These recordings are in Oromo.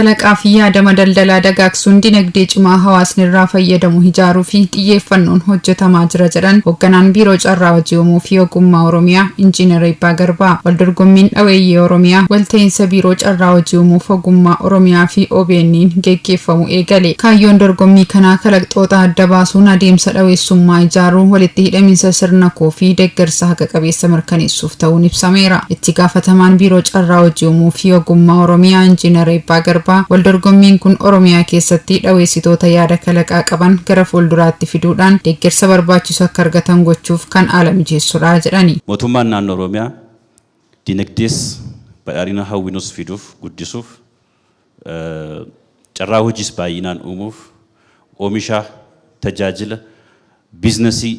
Kalaqaa fi yaadama daldalaa dagaagsuun dinagdee cimaa hawaasni irraa fayyadamu ijaaruu fi xiyyeeffannoon hojjetamaa jira jedhan hoogganaan Biiroo Carraa Hojii Uumuu fi Ogummaa Oromiyaa Injiinar Eebbaa Garbaa. Waldorgommiin Dhaweeyyii Oromiyaa walta'iinsa Biiroo Carraa Hojii Uumuu fi Ogummaa Oromiyaa fi OBN'n geggeeffamu eegale. Kaayyoon dorgommii kanaa kalaqxoota adda baasuun adeemsa dhaweessummaa ijaaruu, walitti hidhaminsa sirna koo fi deeggarsa haqa qabeessa mirkaneessuuf ta'uun ibsameera. Itti gaafatamaan Biiroo Carraa Hojii Uumuu fi Ogummaa Oromiyaa Injiinar Eebbaa Garbaa waldorgommiin kun Oromiyaa keessatti dhaweessitoota yaada kalaqaa qaban gara fuulduraatti fiduudhaan deeggarsa barbaachisu akka argatan gochuuf kan haala mijeessudha jedhani. Mootummaan naannoo Oromiyaa dinagdees badhaadhina hawwinus fiduuf, guddisuuf, carraa hojiis baay'inaan uumuuf, oomisha, tajaajila, biizinasii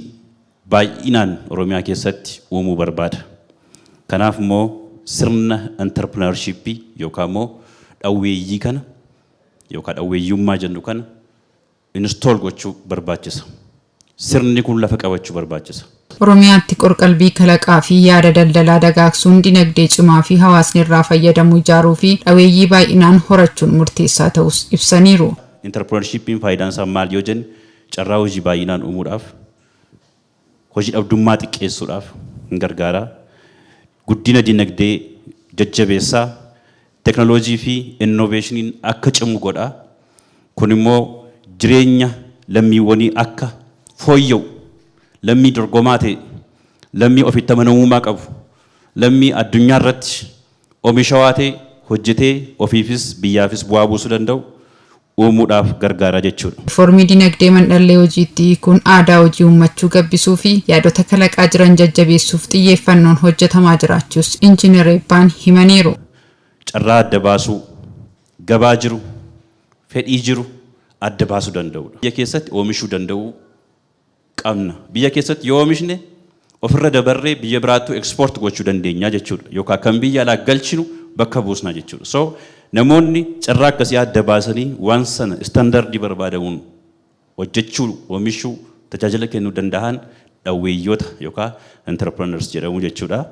baay'inaan Oromiyaa keessatti uumuu barbaada. Kanaaf immoo sirna entrepreneurshipii yookaan immoo dhawweeyyii kana yookaan dhawweeyyummaa jennu kana install gochuu barbaachisa. Sirni kun lafa qabachuu barbaachisa. Oromiyaatti qorqalbii kalaqaa fi yaada daldalaa dagaagsuun dinagdee cimaa fi hawaasni irraa fayyadamu ijaaruu fi dhaweeyyii baay'inaan horachuun murteessaa ta'us ibsaniiru. Entrepreneurshipiin faayidaan isaa maal yoo jenne, carraa hojii baay'inaan uumuudhaaf, hojii dhabdummaa xiqqeessuudhaaf hin gargaara. Guddina dinagdee jajjabeessaa, teknooloojii fi innoveeshiniin akka cimu godha. Kun immoo jireenya lammiiwwanii akka fooyya'u, lammii dorgomaa ta'e, lammii ofitti amanamummaa qabu, lammii addunyaa irratti oomishawaa ta'e hojjetee ofiifis biyyaafis bu'aa buusuu danda'u uumuudhaaf gargaara jechuudha. Riifoormii dinagdee mandhallee hojiitti hiikuun aadaa hojii uummachuu gabbisuu fi yaadota kalaqaa jiran jajjabeessuuf xiyyeeffannoon hojjetamaa jiraachuus Injiinar Eebbaan himaniiru. Carraa adda baasuu, gabaa jiru, fedhii jiru adda baasuu danda'udha. Biyya keessatti oomishuu danda'uu qabna. Biyya keessatti yoo oomishne ofirra dabarree biyya biraattuu export gochuu dandeenya jechuudha. Yookaan kan biyya alaa galchinu bakka buusna jechuudha. So namoonni carraa akkasii adda baasanii waan sana standardii barbaadamuun hojjechuu, oomishuu, tajaajila kennuu danda'an dhawweeyyoota yookaan entrepreneurs jedhamu jechuudha.